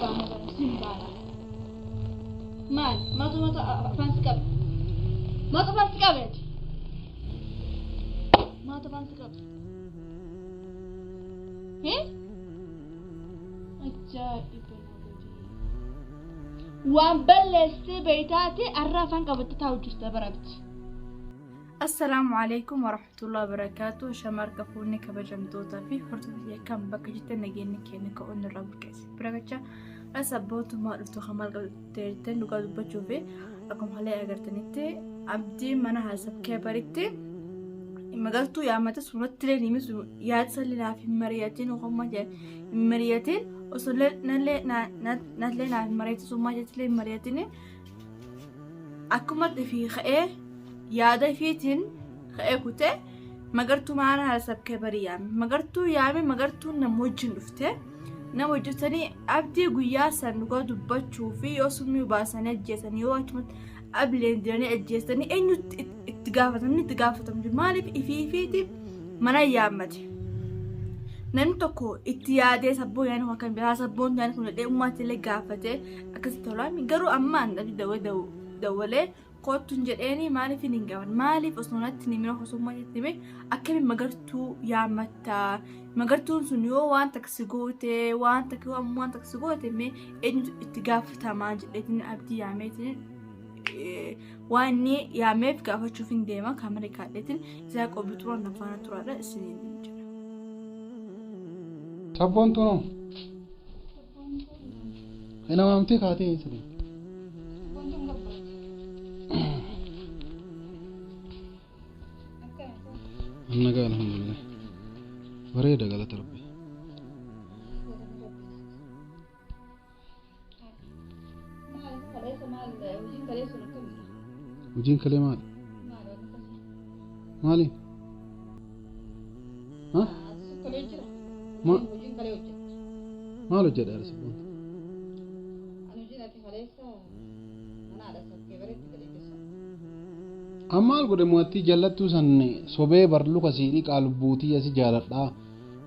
baana bara sin baana. Maal maaltu maaltu afaan si qabe? Maaltu afaan si qabe? Maaltu afaan si qabe? Hee? Ajaa'iba! Waan balleessee beeytaate arra afaan qabattee taa'u jirta barabti. Assalaamu alaikum warahmatullahi wabarakatuh. Shamarka fuunni kabajamtootaa fi hordoftoota kan bakka jirtan nageenyi keenya ka'uun irraa buqqeesse. Bira gacha sabbootummaa dhuftu kan maal qabdee jirtan dhugaa dubbachuu fi akkuma haala agartanitti abdii mana haasabkee baritti magartuu yaamate sunatti illee nimi yaada salli naaf hin mari'atiin homaa hin mari'atiin osoo nallee naaf hin mari'atiin summaa jettillee hin mari'atiin akkuma fi ka'ee yaada ifiitiin ka'ee kutee magartuu mana haasabkee barii yaame magartuu yaame magartuun nama wajjin dhufte nama hojjetanii abdii guyyaa san dhugaa dubbachuu fi yoo summii baasanii ajjeesanii yoo achumatti ableen diranii ajjeesanii eenyutti itti gaafatamni itti gaafatamu jiru maaliif ifii ifiitiif mana yaammate. Namni tokko itti yaadee sabboon yaadni kun akkam biraa sabboon yaadni kun jedhee uummaatti illee gaafatee akkasitti tolaa garuu ammaan dhabdi dawwalee kottuun jedheeni maaliif hin gaban maaliif osoo natti hin himin osoo natti hime akkamiin magartuu yaammattaa magartuun sun yoo waan taksi goote waan takka yoo ammoo waan taksi goote mee eenyutu itti gaafatamaa jedheetiin abdii yaameetiin waan inni yaameef gaafachuuf hin deema kaamera kaadheetiin isaa qobbi turan faana turaadha isiniin jedha. Sabboontuu noo? Hin amaamtee kaatee eessa deemte? Nagaa alhamdulillah. Bareeda galata rabbi. Hojiin kalee maali? Maali? Ha? Maal hojjedha yaada sabboontu? Amma maal godhe mo'attii jallattuu san sobee bar luka sii dhiqaa lubbuutii asi jaaladhaa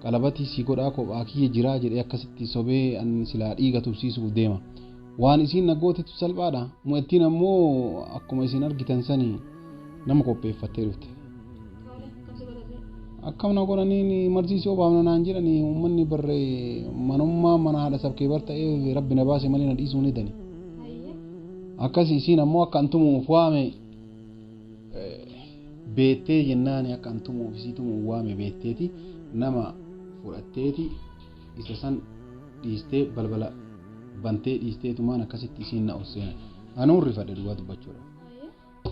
qalabatii sii godhaa kophaa kiyya jiraa jedhee akkasitti sobee an silaa dhiiga tubsiisuuf deema. Waan isiin na gootetu salphaadha. Mo'attiin ammoo akkuma isin argitan sani nama qopheeffattee dhufte. Akkam na godhaniin marsiisii obaafna naan jedhani uummanni barree manummaa mana haadha sabkee bar ta'ee rabbi na baase malee na dhiisuu ni dani. Akkas isiin ammoo akka antumuuf waame beettee jennaani akka antumuuf isii tumuuf waame beetteeti nama fudhatteeti isa san dhiistee balbala bantee dhiisteetumaan akkasitti isiin na ol seenan. Anuun rifadhe dhugaa dubbachuudha.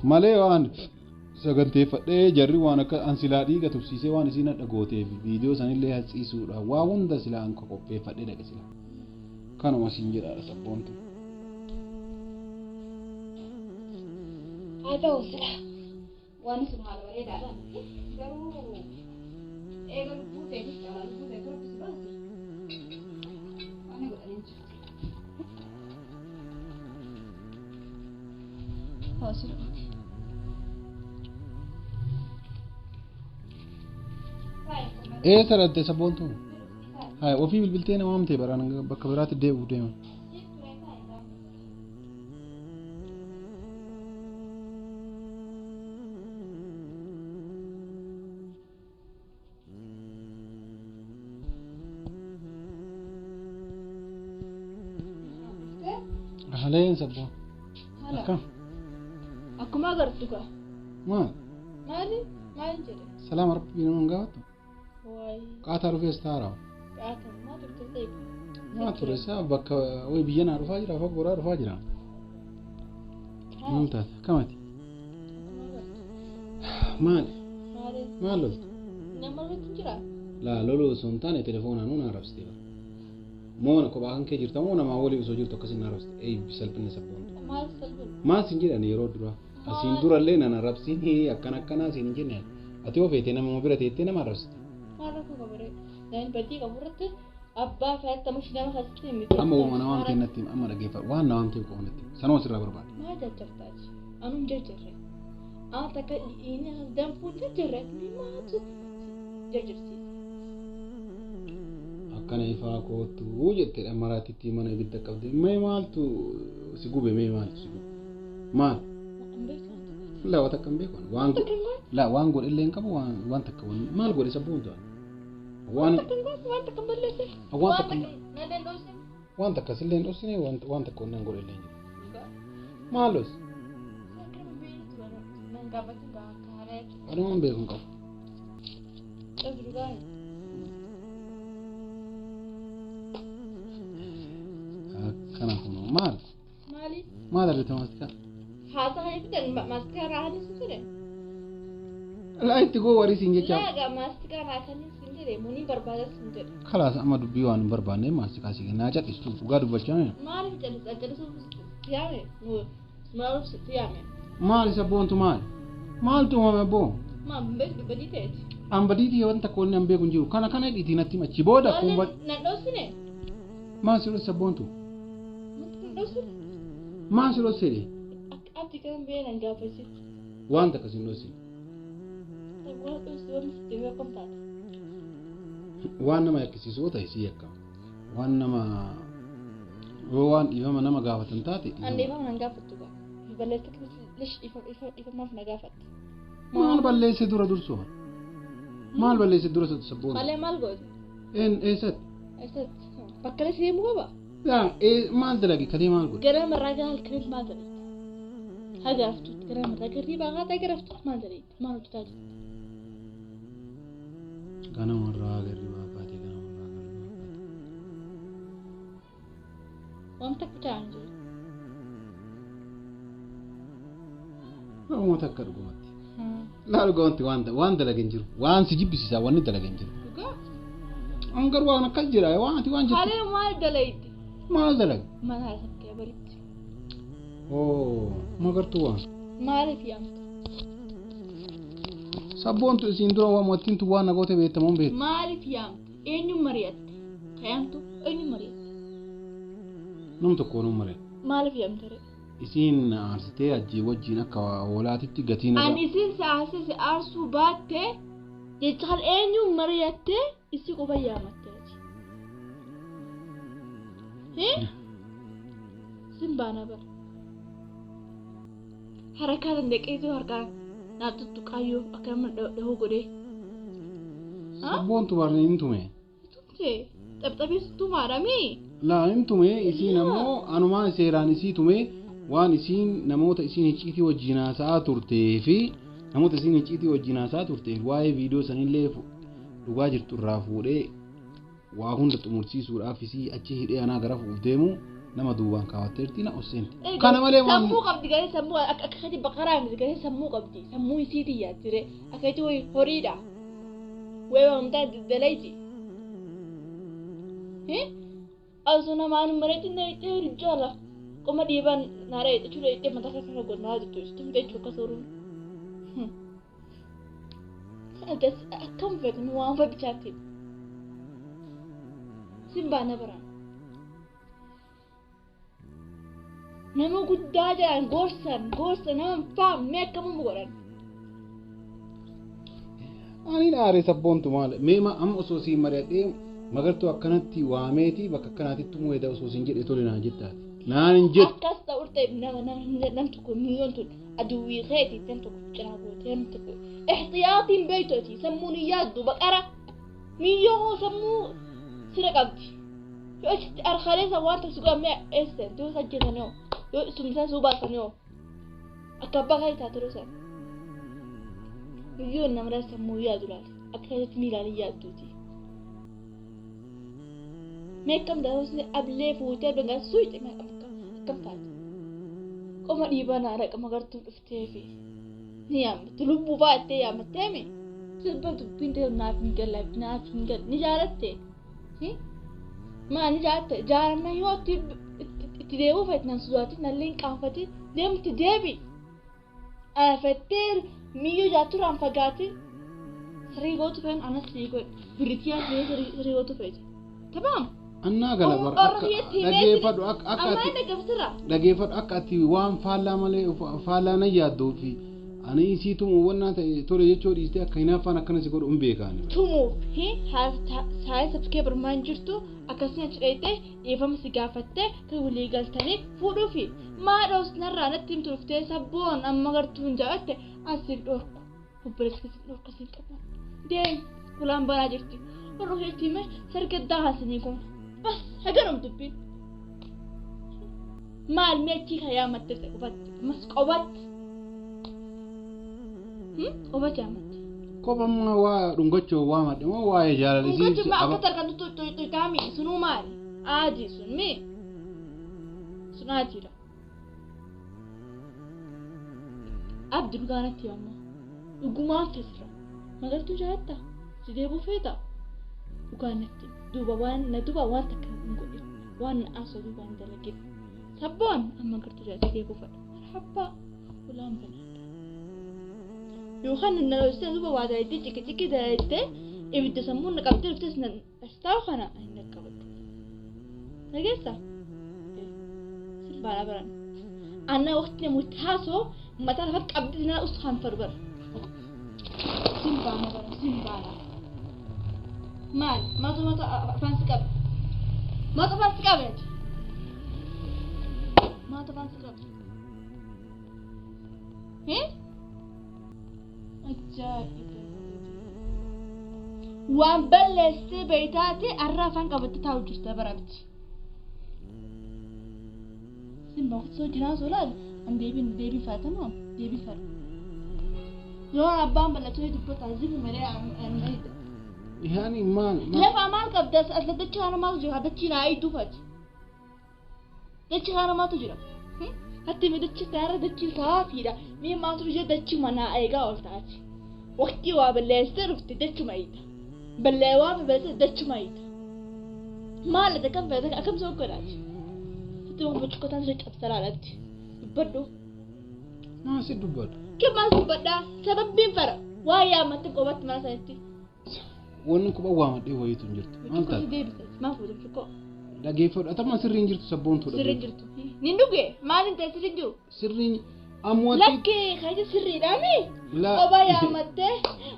Malee waan saganteeffadhee jarri waan akka an silaa dhiiga tubsiisee waan isiin hadha gooteef viidiyoo sanillee hatsiisuudha waa hunda silaa an qopheeffadhee dhaqe silaa. Kanuma siin jedhaadha sabboontu. Haa ta'u sila waan sun haala bareedaadha miti garuu eega lubbuu ta'eef caalaa lubbuu ta'eef rabbi si baase waan godhanii jiru. Haa sila. Eessa dhatte sabboontu? Haa ofii bilbiltee nama waamtee baraan bakka biraatti deebi'u deema. Haleen sabboon. Akkam? Akkuma agartu gaa. Maal? Maali? Maal jedhe? Salaama rabbi nama hin gaafattu? Waayee. Qaataa dhufees taaraa. Qaata maa turte ta'e? Maa ture isaa bakka wayi biyya naa dhufaa jira fagooraa dhufaa jira. Maal taate? Akkamati? Maali? Maali? Maal lolta? Nama irratti hin jiraa? Laa loluu osoo hin taane telefoonaan nu arrabsitee bara. Moo kophaa kan kee jirta moo namaa walii osoo jirtu akkasiin na arrabsite? Eebbi salphina sabboontu. Maal salphina? Maal siin jedhan yeroo duraa? Asiin durallee nan arrabsiin akkana akkanaa siin hin jenne. Ati yoo feete nama bira teettee nama arrabsite. Maal rakkoo qabu ree? Namni badii qabu irratti abbaa fe'atta mushi nama keessatti miti. Amma uuma nama waamtee natti amma dhaggeeffadhu waan na waamtee qofa natti sanuma sirraa barbaada. Maal jajjartaati? Anum jajjarre. Aan takka inni as danfuun jajjarre. Maatu jajjarsiisa? Akkana ifaa koottu jettee dhamaraatitti mana ibidda qabde. Mee maaltu si gube, mee maaltu si gube? Maal? Laa, waan takka hin beeku. Waan laa waan godhe illee hin qabu, waan takka maal godhe sabboon ta'an? Waan Waan takka balleesse. Waan takka waan takka sillee hin dhoksine, waan takka wannan godhe illee hin jiru. Maalos? Anumaan beeku hin qabu. Akkana kun maal? Maali? Maal argite maastikaa? Haasaa kan fidan maastikaa raahanii sun jedhe. Laa, itti goo warii siin jecha. Laaga, maastikaa raahanii sun jedhe, munii barbaada sun jedhe. Kalaas, amma dubbii waan hin barbaanne maastikaa si kennaa, callistu dhugaa dubbachaa. Maaliif callisa? Callisuuf sitti yaame? Maaliif sitti yaame? Maal isa boontu, maal? Maaltu uumame abboo? Maal beeku dubbadii ta'eeti? Ambadiitii wanta takka wanni an beeku hin jiru. Kana kana hidhiitii natti hima. Achi booda kun Nan dhoosine? Maal si dhosse boontu? Nan dhoosine? Maal si dhosse? Abdi kan bee nan gaafachiisu. Waan takka si hin dhossine. Waan dhoosine, waan sitti himee akkam taate? Waan nama yakkisiisu yoo ta'e si yakka. Waan nama yoo waan dhiifama nama gaafatan taate. An dhiifama nan gaafattu gaa. Balleessa lish dhiifamaaf na gaafatta. Maal balleesse dura dursoo? Maal balleesse dura sabboon? Malee maal goote? Een eessatti? Eessatti? Bakka lasii himuu qaba? Yaa maal dalage, kalee maal godhe? Gara marraa gara halkanitti maal dalagte? Haga raftuutti gara marraa garrii baaqaa gara raftuutti maal dalagte? Maal hojjetaa jirti? Ganamarraa garri baaqaate, ganamarraa garri baaqaate. Wanta akka ta'an jiru. Dhuguma takka dhugumatti. Laa, dhugumatti waan dalage hin jiru. Waan si jibbisiisaa wanni dalage hin jiru. Dhugaa? An garuu waan akkas jira, waan ati waan jirtu. Halee maal dalagte? Maal dalage? Mana haasabtee baritti. Oo, magartuu waan. Maaliif yaamta? Sabboontu isiin dura waan wattiintu waan nagoota beektamuun beektu. Maaliif yaamta? Eenyuun mari'atte? Ka yaamtu eenyuun mari'atte? Nam tokko nu malee. Maaliif yaamta ree? Isiin aarsitee ajjii wajjin akka hoolaatitti gatiin Ani isin saasise si aarsuu baattee jecha kan eenyuun mari'attee isii qofa yaamatte ati? Hii? Sin baana bara. Harakaa dandaqeetu harkaan naa tuttuqaayyoo akka nama dhahuu godhee. Sabboontu barne hin tume. Tumte xapxabii tumaadhamii? Laa, hin tume. Isiin ammoo anumaan seeraan isii tume, waan isiin namoota isiin icciitii wajjin haasa'aa turtee fi namoota isiin icciitii wajjin haasa'aa turteef waa'ee viidiyoo sanillee dhugaa jirtu irraa fuudhee waa hunda xumursiisuudhaaf isii achi hidhee anaa gara fuuf deemu nama duubaan kaawwatteerti na osseenti. Kana malee waan Sammuu qabdi garee, sammuu akka kati baqaraa miti garee, sammuu qabdi, sammuu isiitii yaaddire akka itti wayi horiidha. Wayi waamtaa dalayti. Osoo namaan mareetti na itti jala qoma dhiibaan naara jechuudha, itti mataa keessa godhaa jirtu tumte jechuudha akkas horuun. Akkam feetu waan fe'u bichaatti. Sin baana baraan. Nama guddaa jedhan gorsan gorsa nama hin faamne akkamuma godhan. Ani aare sabboontu maal mee amma osoo siin mari'adhee magartuu akkanatti waameeti bakka akkanaatitti tumuu eeda osoo siin jedhe tole naan jettaati. Naan hin jettu. Akkas ta'u ta'e nama nama nam tokko miyoon tun aduwwii keeti nam tokko cinaa goote nam tokko ihtiyaatiin beektooti sammuun hin yaaddu baqara miyyoo sammuu sira qabdi. Yoo achitti arkaleessa waan tasu gammee eessan yoo sajjetan yoo yoo sumsaa suu baasan yoo akka abbaa kan taate yeroo san. Miyyoon namarraa sammuu yaadu laata akka keessatti miilaan hin yaadduuti. Mee akkam taate ablee fuutee ablee suuqi akkam taate? Qoma dhiibaa naa dhaqa magartuu dhufteefi ni yaammatte lubbuu baattee yaammatteemi. Sirba dubbiin ta'e naaf hin galle, naaf hin galle, ni jaalatte. Maa ni jaalatte, jaalanna yoo itti deemuu feete nan sodaatin, nallee hin qaanfatin, deemti deebi. Ana fettee miyyoo jaatturraan fagaatin sirii gootu fe'an anas sirii godhe birritiyaan sirii gootu feete. Tamaam. Annaa gala bara akka dhageeffadhu akka Amma ati inni gabbisirra. Dhageeffadhu, akka ati waan faallaa malee faallaa nan yaadduu fi Ani isii tumuu wannaa ta'e tole jechuu dhiistee akka hinaaffaan akkana si godhu hin beekaani. Tumuuf saayii sabskee barmaan jirtu akkasuma achi dheeyxee dhiifama si gaafattee kan walii galtanii fuudhuufi maa dhoosnarraa natti himtu dhuftee sabboon amma gartuu hin jaallatte asiin dhorku obboleessa keessan dhorku asiin qabu deemi ulaan banaa jirti warra keetti hime sargaddaa haasanii kun bas haganum dubbiin maal mi'achii kan yaamatte ta'e qofatti ammas qofatti qofatti yaamatte. Kophammaa waa dhungachuu waa madde moo waa'ee jaalala isii Dhungachuu ma akka tarkan tuttuutaami sunuu maali? Aadii sun mi? Sun aadiidha. Abdi dhugaa natti himamma. Dhugumaan feesira. Magartuu jaalattaa? Si deebuu feeta? Dhugaa natti himi. Duuba waan na duuba waan takka hin godhin. Waan na aasoo duuba hin dalagin. Sabboon amma gartuu jaalatti deebuu fedha. Marhabbaa ulaan banaadha. Yookaan na dhoositee duuba waa dalagdee cikki cikki dalagdee ibidda sammuun na qabdee dhuftes na taa'u kana ani na qabadhu. Dhageessaa? Sirbaadha baran. Anna waqti namooti haasoo mataa lafa qabdee na usu kan faru bara. Simbaana bara simbaana. Maal? Maaltu maaltu afaan si qabe? Maaltu afaan si qabe? Maaltu afaan si qabe? Hee? Ajaa'iba! Waan balleessee beeytaate har'a afaan qabattee taa'u jirta barabti. Simba waqti jiraan soo laal an deebiin deebii faatamaa deebii fara. Yoo abbaan bal'atee dubbata zifu malee an mahida. Yaani maal Lafa maal qabda as dachii kana maaltu jira dachii naa eeyyuu fati. Dachii kana maaltu jira? Hatti mi dachii taara dachii saafiidha. Mii maaltu jira dachii manaa eegaa ol taati. Waqtii waa balleessitee dhufte dachuma eeyita. Ballee waa balleessitee dachuma eeyita. Maal ati akkam feete akkam soo godhaati? Hatti waan bocuqqataan sirrii cabsalaadhaatti. Dubbadhu. Maal si dubbadhu? Kee maal dubbadhaa? Sababbiin fara. Waa yaamatte qobatti mana sanitti. Wanni quba waamadhee wayiitu hin jirtu. Maal Burcuqqoo si taate? deebisa. Maal fuute burcuqqoo? Dhageeffadhu. Atama sirriin jirtu sabboontuu Sirriin jirtu. Ni dhuge maal hin ta'e sirriin jiru? Sirriin ammoo Lakkee kaayita sirriidhaami. Qoba yaamattee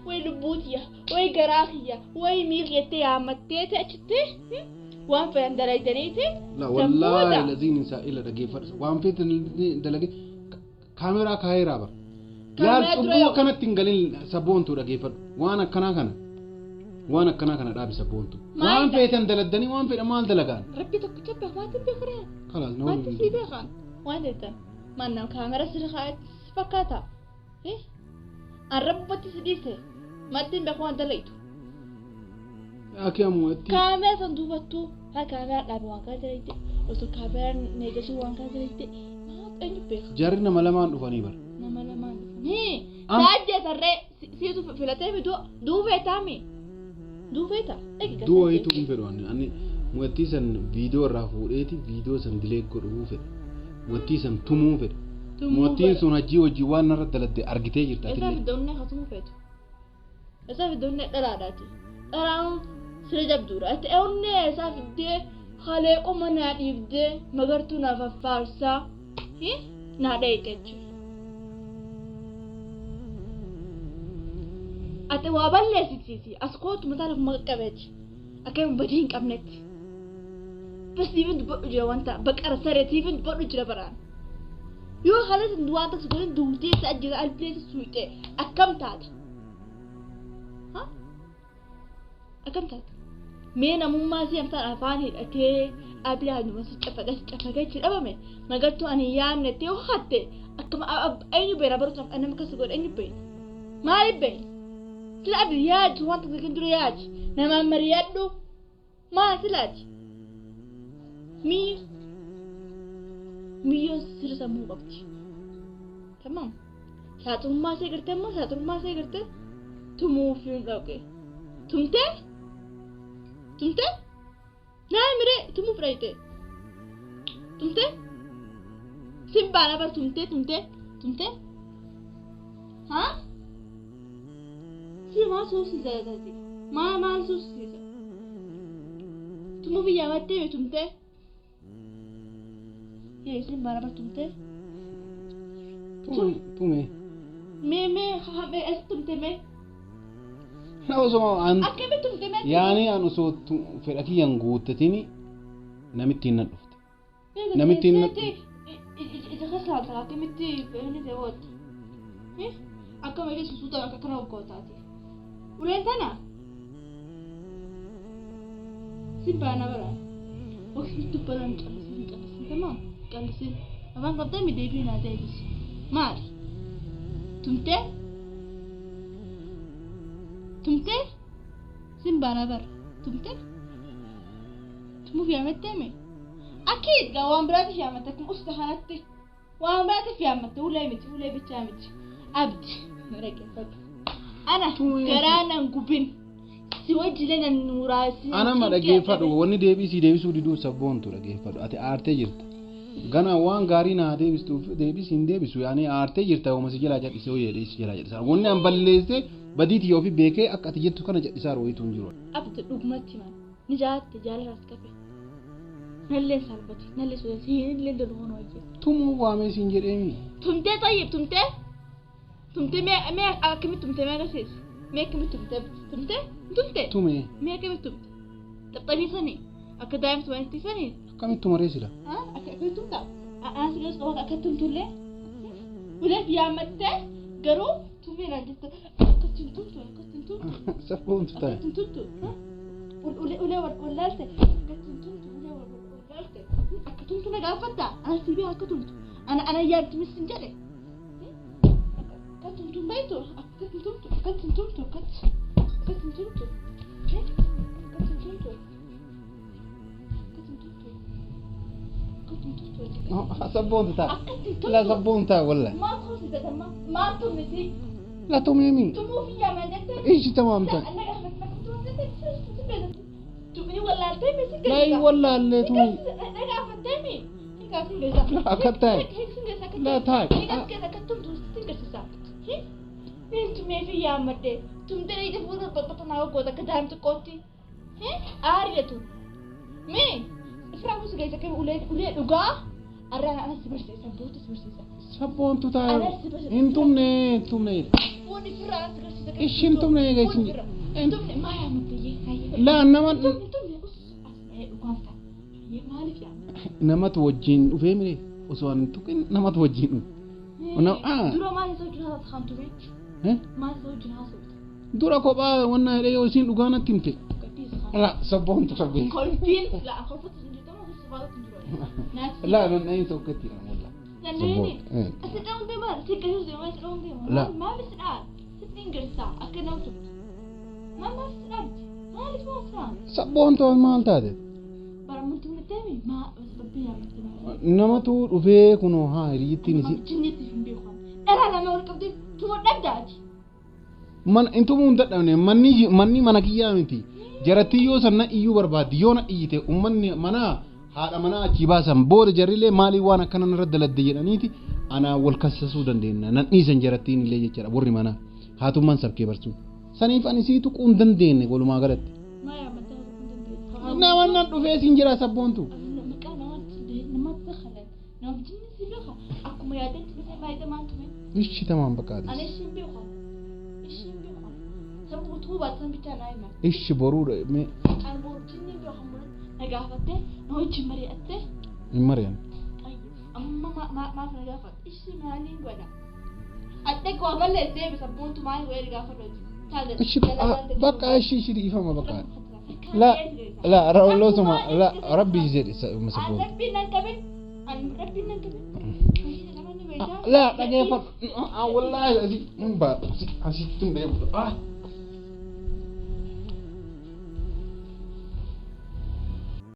wayi lubbuu tiyya wayi garaa kiyya wayi miir jettee yaamattee achitti waan fedhan dalaydaniiti. La wallaahi laziin isaa ila dhageeffadhu. Waan feete dalage kaameraa kaayeraa bara. Laal Kaameraa dura cubbuu yoo- akkanatti hin galin sabboontuu dhageeffadhu. Waan akkanaa kana waan akkanaa kana dhaabi sabboontuu. Maal Waan dha? feetan daladdanii waan fedhan maal dalagaan? Rabbi tokkicha beeku waan beeku Kalaas nama Wanti si beekan waan jettan mannaan kaamera sirri kaayatti si fakkaata. An rabbatti si dhiise maddi hin beeku waan dalaytu. Akki ammoo itti Kaamera san duubattuu haa kaamera dhaabe waan kana dalayte osoo kaameraan neegasii waan kana dalayte maal eenyu beeka. Jarri nama lamaan dhufanii bara. Nama lamaan dhufanii. Am- Saajjee sarree siitu filatee fi duufeetaami. Duufeeta. Du'a wayiitu hin fedhu ani ani mu'attii san viidiyoo irraa fuudheeti viidiyoo san dilee godhuu fedha. Mu'attii san tumuu fedha. Mu'attiin sun hajii hojii waan narra daladde argitee jirta Isa atillee. fiddoonnee hatumuu feetu. Isa fiddoonnee dhalaadhaati. Dhalaan sira jabduudha. Itti onnee isaa fiddee halee qoma naa dhiibdee magartuu naa faffaarsaa naa dheeyxe jechuudha. Ati waa balleessitiiti as kootu mataa lafuma qaqqabeeti. Akka hin badii hin qabnetti. Bas siifin dubbadhu jira wanta baqara saree siifin dubbadhu jira baraan. Yoo haala sin waan takka godhin duutee isa ajjeesa albeessa suuxee akkam taata? Ha? Akkam taata? Mee namummaa si amtaan afaan hidhatee abilaa numa si cafaqee si cafaqee achi dhabame magartuu ani hin yaamne ta'e ho'atte akkam eenyu beera baruuf nama akkas godhe eenyu beera? Maaliif beera? Sila abdi yaadu waan takka kan dura yaadi namaan mari'adhu maal silaati? Miyyo miyyoon sirri sammuu qabdi. Tamam. Saaxummaa ishee gartee immoo saaxummaa ishee gartee tumuuf hin dhaqe. Tumtee? Tumtee? Naa miree tumuuf dhayite. Tumtee? Simbaana bar tumtee tumtee tumtee? Haa? Si maal suusiisa taate? Maal maal suusiisa? Tumuuf yaamattee tumtee? Yee simbaana bar tumtee? Tume tume. Mee mee hamee as tumte mee? Na osoo an Akkamitti tumte mee? Yaani an osoo fedha kiyyaan guuttatiin namittiin na dhufte. Namittiin na Ija keessa laalta akkamitti inni ta'e wootte? Akkama ija susuuta akka kana hoggootaati. Uleen tana? Sin baana bara. Ofi dubbataan callisin callisin tamam callisin. Afaan qabdee mi deebii naa deebisi. Maali? Tumtee? Tumtee? Sin baana bara. Tumtee? Tumuuf yaamattee mi? Akkiid gaa waan biraatiif yaamatte akkuma usta kanatti. Waan biraatiif yaamatte ulee miti ulee bichaa miti. Abdi dhaggeeffadhu. Ana garaa nan gubin. Si wajjilee nan muraasi. Anama dhaggeeffadhu wanni deebii si deebisuu diduu sabboontu dhaggeeffadhu ati aartee jirta. Gana waan gaarii naa deebistuuf deebisi hin deebisu yaani aartee jirta yooma si jalaa jal'isee hoo jedhee si jalaa jal'isaa. Wanni an balleessee badiitii ofii beekee akka ati jettu kana jal'isaa wayitu hin jiru. Abdi dhugumatti man ni jaallatte jaalala as qabe. Nallee salphate nallee sodaate hinillee loluun hojjete. Tumuu waamee siin jedheemi. Tumtee tayyib tumtee tumtee mee mee akkamitti tumtee mee agarsiisi mee akkamitti tumtee tumtee tumtee Tumee mee akkamitti tumte xaxxabii sanii akka daa'imti waan itti sanii akkamitti tumaree sila? Akkamitti tumta anaan si galas qaba akka tumtullee uleef yaammattee garuu tumee naan jette akkatti hin tumtu akkatti hin tumtu Sabboontu ta'e. akkatti hin tumtu ulee ulee wallaalte akkatti hin tumtu ulee wallaalte akka tumtu na gaafatta anaan si beeka akka tumtu ana ana yaaddu mis hin jedhe akka tumtu hin beektu akkatti hin tumtu akkatti hin tumtu akkatti akkatti hin tumtu akkatti hin tumtu akkatti hin tumtu akkatti hin tumtu Sabboontu ta'a. akkatti hin La tumtu sabboontu ta'a wallahi. maal tumsi jedhama maal tumniti La tumeemi. tumuuf hin yaaman jettee Ishi tamaam ta'a. Laa wallaallee tumee. Akka ta'e. La taa'e. Sabboontu ta'a. Hin tumne hin tumne. Ishiin tumne egaa isin. La nama namatu wajjin dhufee mire osoo an tuqin namatu wajjin dhufe. Dura maal isa wajjin haasa'u ture? Maal isa wajjin haasa'u? Dura kophaa wanna jedhee yoo isiin dhugaa natti himte. La sabboontu sabbe. Kolfiin la kolfatu hin jirtu amma gosa hin jiru. La nan dhayin tokkotti dha walla. Dandeeni. Asi dha'uun deema si gadi deema si dha'uun deema. La. Maal si dha'a? Sitti hin garsaa akka nama turtu. Maal maal si dhaabdi? Maaliif maal si dha'a? Sabboontu maal taate? Baramuntu deemi maa sababbii yaamatti maal? Namatu dhufee kunoo haa hiriyyittiin isin. Jinniitti hin beeku. Dhalaa lama wal qabdee tuma dhabdaati. Mana hin tumuu hin dadhabne manni manni mana kiyyaa miti. Jarattii yoo san na iyyuu barbaaddi yoo na iyyite uummanni mana haadha manaa achii baasan booda jarrillee maaliif waan akkana narra daladde jedhaniiti anaa wal kassasuu dandeenya nan dhiisan jarattiin illee jechaadha warri manaa haatummaan sabkee barsuun. Saniif ani sii tuquu hin dandeenye walumaa galatti. Maa yaammattee hin dandeettu. Nama nan dhufee siin jira sabboontu. Maqaa namatti dakhalan nama jinni si beeka akkuma yaadatti dhufee baay'ee maan tume. Ishi tamaan bakkaati. Ani ishiin beeku. Ishiin beeku. Sababa utuu baatan bichaa naa hima. Ishi boruu mee Ani boru jinni beeku na gaafattee na wajjin mari'attee hin mari'an. amma maaf na gaafatte ishi maaliin godha. Adda waa balleessee deebisa sabboontu maal godhee gaafadhu. Ishi bakka ishi ishi dhiifama bakka. La la loosuma la rabbi jedhe sabboontu. Rabbiin nan qabin. Rabbiin nan qabin. La dhageeffadhu. Wallaahi asii hin baa asitti hin beeku.